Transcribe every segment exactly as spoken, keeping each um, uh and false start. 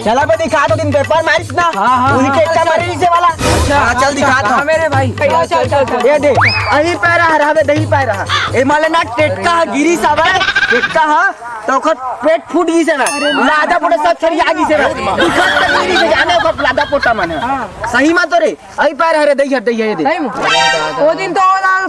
चला बे, दिखा दो दिन पेपर मारिस ना। हाँ, हाँ, उही हाँ, टेक्का मारे नीचे वाला। अच्छा, हाँ, चल दिखा दो। हाँ, मेरे भाई। चल, चल, चल। ये दे, अही पैरा हर हवे, दही पैरा। ए माले ना टेक्का ह गिरिस हवे, टेक्का ह, तो ओकर पेट फूट गिस हवे। लादा पोटा सब छरिया गिस हवे। दिखत त गिरिस जाने ओकर लादा पोटा मन। हाँ। सही मा तो रे, अही पैरा हरे, दही हर, दही हर, ये दे। सही मा। वो दिन तो ओला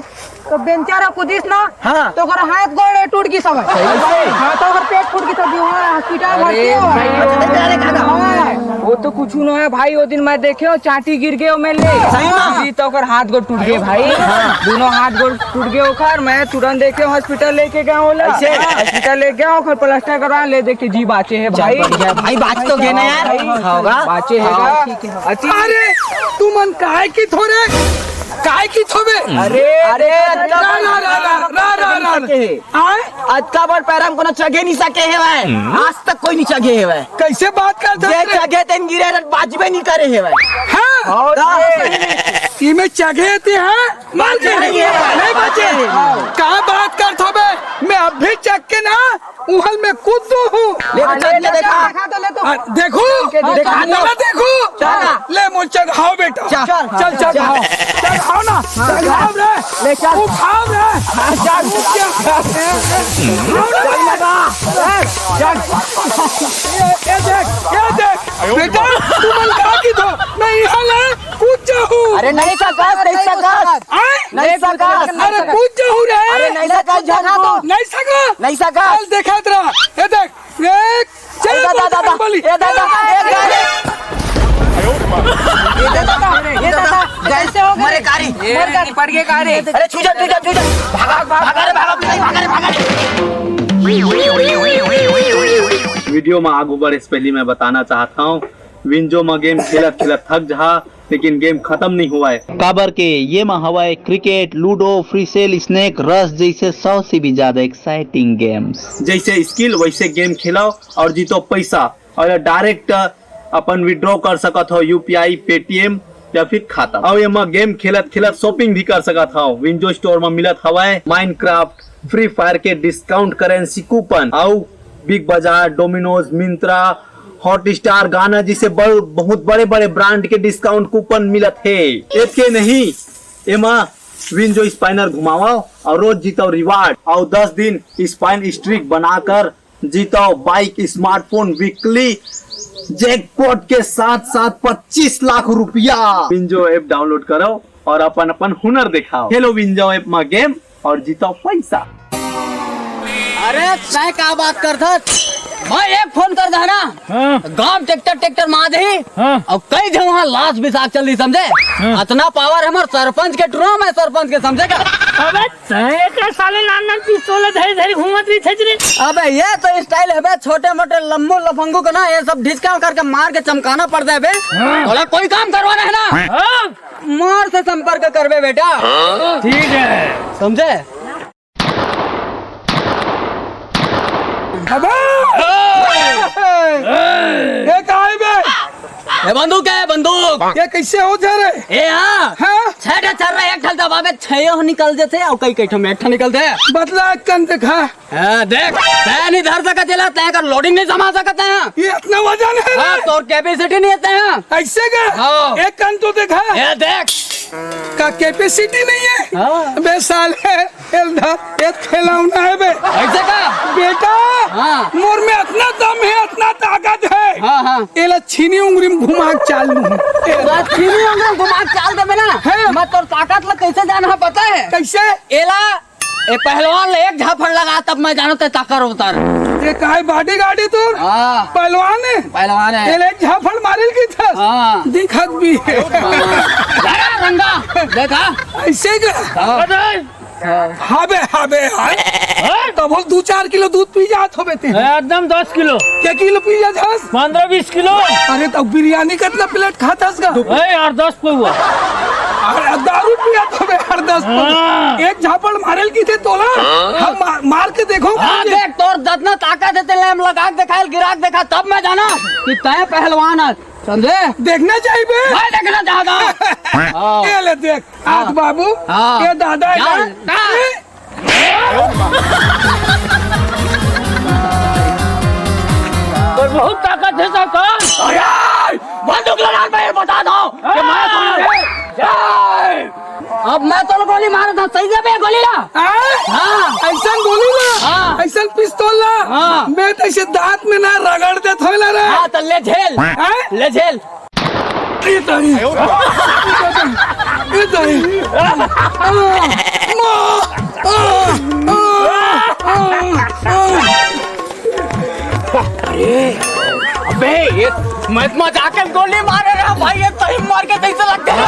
तो बेंचा रा कुदिस ना, हाँ। तो ओकर हाथ गोड़ टूट गिस हवय। कैसे? हाँ, तो ओकर पेट फूट गिस हवय, वहाँ हॉस्पिटल भर्ती हवय। अच्छा, देख, देख, देख, देख। हाँ। वो तो कुछ नो हे भाई, वो दिन मैं देखे हूँ, चांटी गिर गए, मैं ले। सही में? जी, तो ओकर हाथ गोड़ टूट गए भाई। हाँ। दोनों हाथ गोड़ टूट गए ओकर, मैं तुरंत देखे हूँ, हॉस्पिटल लेके गया हूँ ला। कैसे? हॉस्पिटल ले गया हूँ, ओकर प्लास्टर करवा ले, देख के जी बाचे हे चल, भाई। बढ़िया भाई, बाच तो गए ना यार। भाई, होगा? बाचे हे हाँ। का? ठीक है। अति- अरे, तुमन काय किथो रे? काय किथो बे? अरे, अरे, रा, रा, रा, रा, रा, रा, रा। के हे। आय? अतका बड़ पैरा म कोनो चघे नहीं सके हेवय। हम्म। आज तक कोई नहीं चघे हेवय। कैसे बात करत जे हस रे? चघे तेन गिरे रहे, बाजबे नहीं करे हेवय। हाँ? और का? ये में चघे ते हैं? मार के नहीं हेवय। नहीं बचे। हाँ। का बात करत हो बे? मैं अभी चघ के ना उहल में कूद दो हूँ। ले तो चल के देखा। देखा तो ले तो। आ, देखो, चल के देखा देखा। तो। बोला देखो। चल। ले मोर चढ़ाओ बेटा। चल। चल, चढ़ाओ। चढ़ाओ ना। चढ़ाओ रे। ले चल। उठाओ रे। हाँ, चल। उठ जा। उठाओ रे। चल लगा। चल। ये, ये देख, ये देख। बेटा, तुमन का किथो? मैं यहाँ ले कूद जाहूँ। अरे नहीं सकस, नहीं सकस। आय? नहीं सकस। अरे कूद जाहूँ रे। अरे नहीं सकस, झन कूद। नहीं सकस। नहीं सकस। चल देखात रहा। ये देख। ए, चल ए दादा, बोल, दादा, बोली। ए दादा, ए दादा। ए दादा, ए दादा, कैसे हो गए? मरे कारी। मर कारी। पड़ गए कारी। अरे छू जा, छू जा, छू जा। भागा, भागा रे, भागा, भागा रे, भागा रे। वीडियो में आगू बढ़े से पहले मैं बताना चाहता हूँ, विंजो में गेम खेलत खेलत थक जहा, लेकिन गेम खत्म नहीं हुआ है। काबर के ये मा हवय cricket, ludo, free cell, snake, rush जैसे सौ से भी ज्यादा एक्साइटिंग गेम्स। जैसे स्किल वैसे गेम खेलो और जीतो पैसा, और डायरेक्ट अपन विड्रॉ कर सकत हो यूपीआई, पेटीएम या फिर खाता। और ये मा गेम खेलत खेलत शॉपिंग भी कर सकत हो। विंजो स्टोर में मिलत हवय माइनक्राफ्ट, फ्री फायर के डिस्काउंट करेंसी कूपन, और बिग बाजार, डोमिनोज, मिंत्रा, हॉटस्टार, गाना जैसे बड़, बहुत बड़े-बड़े ब्रांड के डिस्काउंट कूपन मिलत हे। एतके नहीं, एमा विंजो स्पाइनर घुमाओ और रोज जीतो रिवार्ड और दस दिन स्पाइन स्ट्रीक बनाकर जीतो बाइक, स्मार्टफोन, वीकली जैकपॉट के साथ साथ पच्चीस लाख रुपया। विंजो ऐप डाउनलोड करो और अपन अपन हुनर दिखाओ। खेलो विंजो ऐप मा गेम और जीतो पैसा। अरे तय का बात करथस? मैं एक फोन कर दे ना, हाँ। गांव ट्रैक्टर ट्रैक्टर मार दही हाँ। और कई जगह लाश बिसाक चल दी समझे। हाँ। अतना पावर हमर सरपंच के टुरा में सरपंच के समझे का? अबे तय का साले नान नान पिस्तौल धरी धरी घूमत रही थे रे। अबे ये तो स्टाइल है बे, छोटे मोटे लम्बू लफंगू को ना ये सब डिस्काउंट करके मार के चमकाना पड़ता है बे। हाँ। बोला कोई काम करवाना है ना? हाँ। मार से संपर्क करबे बेटा। ठीक है। समझे? अबे! ए! ए! ये का है बे? ए बंदूक है, बंदूक। ये कैसे हो जा रहे? ए हाँ। हाँ? छह ठा चल रहा है, एक ठल दबावे, छह निकल देते, और कई कई ठो में एक ठा निकल दे। बदला कन देखा। हाँ, देख, तय नहीं धर सकत जेला, तय कर लोडिंग नहीं संभाल सकत है। ये इतना वजन है हाँ, रे? तोर कैपेसिटी नहीं है तय। ऐसे का? हाँ। एक कन तो देखा। ये देख। का कैपेसिटी नहीं है? हाँ। बे साले, एल धर, ये खिलौना है बे। ऐसे का? बेटा, हाँ। मोर में इतना दम है, इतना ताकत है। हाँ, हाँ। एला छीनी उंगरी में घुमा के चाल लूं। बस छीनी उंगरी में घुमा के चाल देबे ना। हाँ। मैं तोर ताकत ला कैसे जाना है पता है? कैसे? एला ए पहलवान ले एक झापड़ लगा तब मैं जानो ते ताकर उतर। ये काय बॉडी गाड़ी तोर? हाँ। पहलवान है? पहलवान है। ये ले एक झापड़ मारिल की था? हाँ। दिखत भी है। हाँ। जरा रंगा, देखा? ऐसे का? हाँ। हाँ बे, हाँ बे, हाँ। हाँ? तो बोल दो चार किलो दूध पी जात हो बे ते। एकदम दस किलो। क्या किलो पी जात हस? पन्द्रह बीस किलो। अरे तो बिरयानी कितना प्लेट खात हस का? ए यार, दस पौवा। अरे दारू पिया तो बे यार, दस पौवा। हाँ। एक झापड़ मारेल की थे तोला। हाँ। हम मार, मार के देखो हाँ, कैसे। देख, तोर जतना ताकत है, तेले हम लगा के दिखाएल, गिरा के देखा, तब मैं जाना कि तय पहलवान है। समझे? देखना चाहिए बे। मैं देखना चाहता हूँ। हाँ। ये ले देख, हाँ। आज बाबू, हाँ। ये दादा है क्या? भाई। का? ये बहुत ताकत है सरकार। अरे, बंदूक लगा, मैं बता दो कि मैं कौन हूँ। अब मैं तो गोली मारा था, सही से बे गोली ला। हाँ? हाँ। ऐसा गोली ला, हाँ। ऐसा पिस्तौल ला, हाँ। मैं तो इसे दांत में ना रगड़ दे थोड़ा रे। हाँ, तो ले झेल, हाँ? ले झेल। ये तो ही। ये तो ही। अरे, अबे, ये मत मजाक में गोली मारे रहा भाई, ये सही मार के कैसे लगते हैं?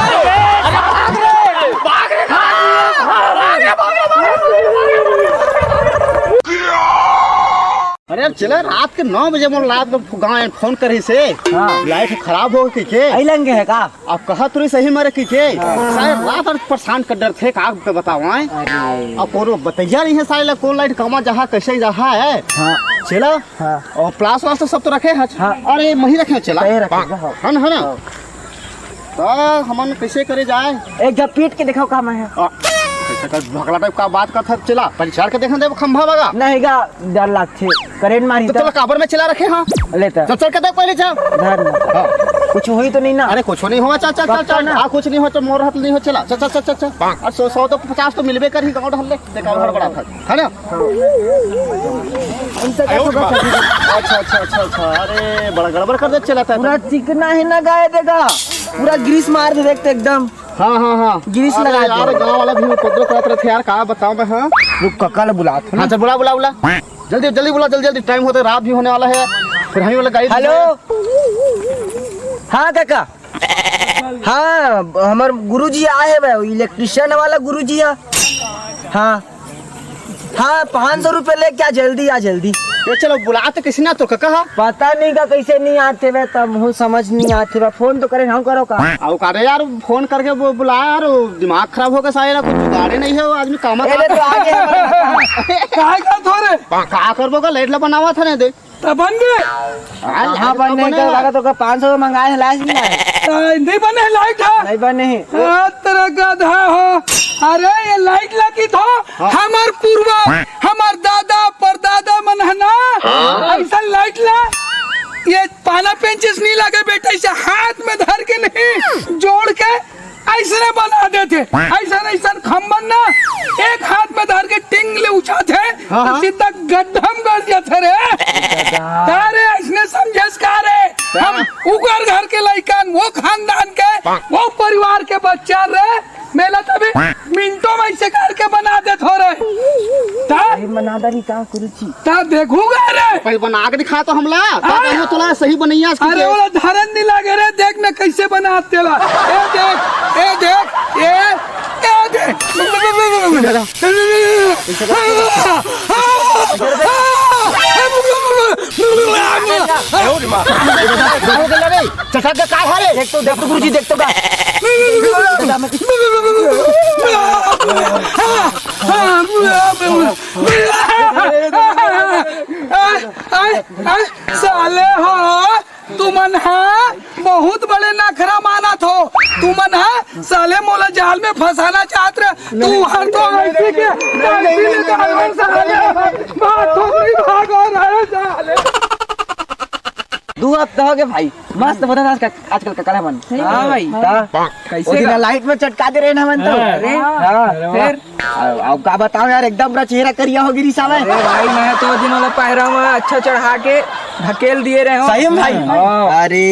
अरे भाग रे, भाग रे, भाग रे, भाग रे, भाग रे, भाग रे। अरे अब चला, रात के नौ बजे मोर लात के गाँव फोन करी से, हाँ। लाइट खराब हो गई के? आई लंगे है का? अब कहा तुरी सही मरे की के? सारे रात भर परेशान कर डर थे, का बताओ आए? अरे। अब कोनो बतैया नहीं है सारे ला, कौन लाइट कमा जहा, कैसे जहा है? हाँ। चला। हाँ। और प्लास वास तो सब तो रखे हैं। हाँ। अरे मही रखे हैं, चला। सही रखे हैं, हाँ। है ना, है ना? हाँ। तो हमन कैसे करे जाए? एक जब पीट के देखो का मैं है। आ, कैसे कर भगला टाइप का बात करत है, चला, पहले चढ़ के देखन देब खंभा बगा। नहीं गा, डर लगथे, करंट मारी तो तो। चला, काबर में चला रखे हाँ। ले तो। चल, चल के देख पहले, चल। धर ना। हाँ। कुछ हुई तो नहीं ना? अरे, कुछ नहीं हुआ, चल, चल, चल, पक्का चल। ना? हाँ, कुछ नहीं हुआ, तो मोर हाथ नहीं हो, चला, चल, चल, चल, चल, चल। और सौ, सौ तो पचास तो मिलबे करही, गाँव ढल्ले, देखा, हड़बड़ा था, है ना? उनसे क्या होगा? अच्छा, अच्छा, अच्छा, अच्छा, अरे, बड़ा गड़बड़ कर दे, चला था। पूरा चिकना है ना गाय देगा, पूरा ग्रीस मार दे देखते एकदम। हाँ, हाँ, हाँ। ग्रीस अरे लगा यार, दे। गाँव वाला भी उपद्रव करत रहते यार, का बताओ मैं, हाँ? रुक, काका ला बुलात हूँ। हाँ, चल, बुला, बुला, बुला। जल्दी, जल्दी बुला, जल्दी, जल्दी, टाइम होते, रात भी होने वाला है। फिर हम ही वाला गाड़ी हेलो। हाँ काका। हाँ, हमर गुरुजी आए हे भाई, इलेक्ट्रिशियन वाला गुरुजी है। हाँ। हाँ, पाँच सौ रुपये लेके आ, जल्दी आ, जल्दी। ये चलो, बुला तो किसी ना तो काका। पता नहीं का कैसे नहीं आते वे, तब हूँ समझ नहीं आते वे। फोन तो करे, हम करो का? आओ का रे यार, फोन करके वो बुला यार, वो दिमाग खराब होगा सारे, कुछ जुगाड़े नहीं है, वो आदमी काम ए, ले तो आगे हमारे। काय का थोरे? का करबो का, लाइट ला बनावा था ना दे। तब बन गए? हाँ, कहाँ लाइट बनने तो का बनेगा। लगा तो का पाँच सौ मंगाए हैं, लाइट नहीं आए। तो नहीं बने है लाइट, हाँ? नहीं बने है। हाँ, तेरा गधा हो। अरे, ये लाइट लगी था, हाँ। हमार पूर्वज, हमार दादा, परदादा मन है ना, हाँ। ऐसा लाइट ला, ये पाना पेंचिस नहीं लगे बेटा, इसे हाथ में धर के नहीं, जोड़ के ऐसने बना देथे, ऐसन, ऐसन खम्बन ना, एक हाथ में धर के टिंग ले उछाथे, हाँ, तो हाँ। सीधा गड्ढा में गड़ जाथे रे। का रे, ऐसने समझेस का रे? हम उगर घर के लइकन, वो खानदान के, वो परिवार के बच्चा रे, मेला तभी मिनटों में ऐसे करके बना देथो रे। ता? अरे, मना दरी का, गुरुजी? ता देखूंगा रे। पहले बना के दिखा तो हमला। हाँ। ता कहियो तोला सही बनैया इसकी अरे, के। ओला धरन नहीं लागे रे, देख मैं कैसे बना तेला। ए देख, ए देख, ए, ए देख। चचा के का हाल है? देख तो, देख तो गुरुजी, देख तो का। आय, आय, आय, साले हो, तुमन हा बहुत बड़े नखरा मानत हो। तुमन हा साले मोला जाल में फंसाना चाहत रहे। तू हर तो ऐसी के, ऐसी ले जाल में साले, बात तो नहीं भागो रहे साले। दू हफ्ता हो गए भाई, मस्त बना आज का, आजकल का कला मन। हाँ भाई। ता? कैसे ओ दिन का? लाइट में चटका दे रहे ना मन तो। हाँ। अरे, हाँ। अरे वाह। फिर? अब, अब का बताओ यार, एकदम पूरा चेहरा करिया हो गिरी साला। अरे भाई, मैं तो ओ दिन वाला पहरा में अच्छा चढ़ा के ढकेल दिए रहे हो। सही में भाई? हाँ। अरे।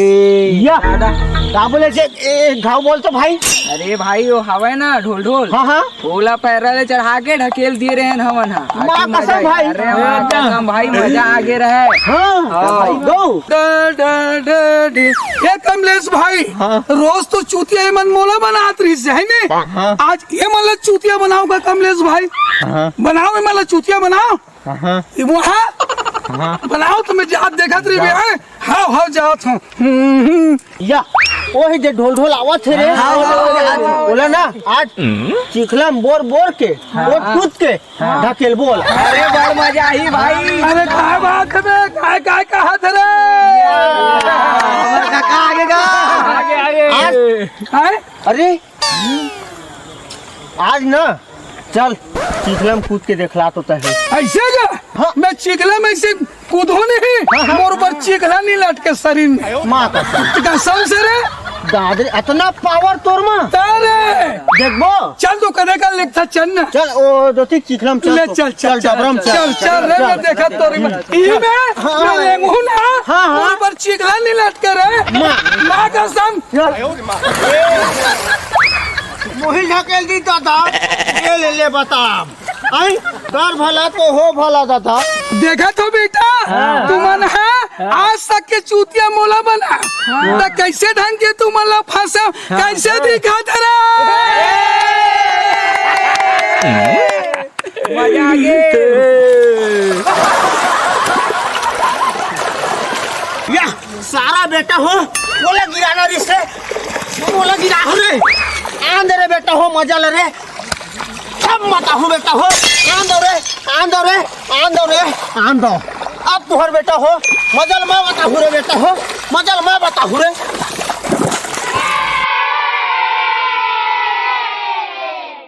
या। दादा। का बोले जे, ए, घाव बोल तो भाई। अरे भाई, वो हवे ना ढोल ढोल। हाँ, हाँ। ओला पैरा ले चढ़ा के ढकेल दिए रहे हैं हमन हा। माँ आखिर मजा कसम आई। भाई। अरे माँ एकदम। कसम भाई, मजा आ गए रहे। हाँ, हाँ। भाई, गो। डा, डा, डा, डे। ए कमलेश भाई, हाँ। रोज तो चूतिया ही मन मोला बनात रही है ने? हाँ। आज ये मन ला चूतिया बनाओ का कमलेश भाई? हाँ। बनाओ, ये मन ला चूतिया बनाओ। हाँ। ये वो है? हाँ। बनाओ तो मैं जात देखत रही बे, हैं? हाव, हाव, जात हूँ। हम्म, हम्म। या, ओही जे ढोल ढोल आवत हे रे। हाँ, हाँ, हाँ, हाँ। बोला ना, आज चिखला में बोर बोर के, हाँ। बोर कूद के, हाँ। ढकेल बोल। अरे, बड़ मजा आई भाई। अरे, काय बात है बे? काय, काय कहा थे रे? हमारा काका आगे का। आगे, आगे। आज, हैं? अरे, आज ना, चल, चिखला में कूद के देखला तो तहे। ऐसे का? हाँ। मैं चिखला में ऐसे कूदो नहीं, हाँ, हाँ। मोर ऊपर चिखला नहीं लटके शरीर में। माँ कसम। कसम से रे। दादरी, अतना पावर तोर मा। अरे। देखबो। चल, तू कदे का लेखथा, चल ना। चल, ओ, दो तीन चिखला में चल ले, तू। चल, चल, चल, डबरा में चल, चल, चल रे, मैं देखा तोरी में। ई में, हाँ, मैं हाँ। लेंगू ना। हाँ, हाँ। ऊपर चिखला नहीं लटके रे। माँ। माँ कसम। चल। मोहिल ढकेल दी दादा। ये ले, ले बता। आई, कर भला तो हो भला दादा। देखा तो बेटा, हाँ। तुमन हा आज तक के चूतिया मोला बना, त कैसे ढंग के तुमन ला फंसा, कैसे दिखा तेरा? मजा आ गया। या, सारा बेटा हो, मोला गिराना रिस रे, मोला गिरा हो रे, आन दे रे बेटा हो, मजा ले रे, सब मत आहू बेटा हो, आन दो रे, आन दो रे, आन दो रे, आन दो। अब तुहर बेटा हो, मजा ल मैं बताहू रे बेटा हो, मजा ल मैं बताहू रे।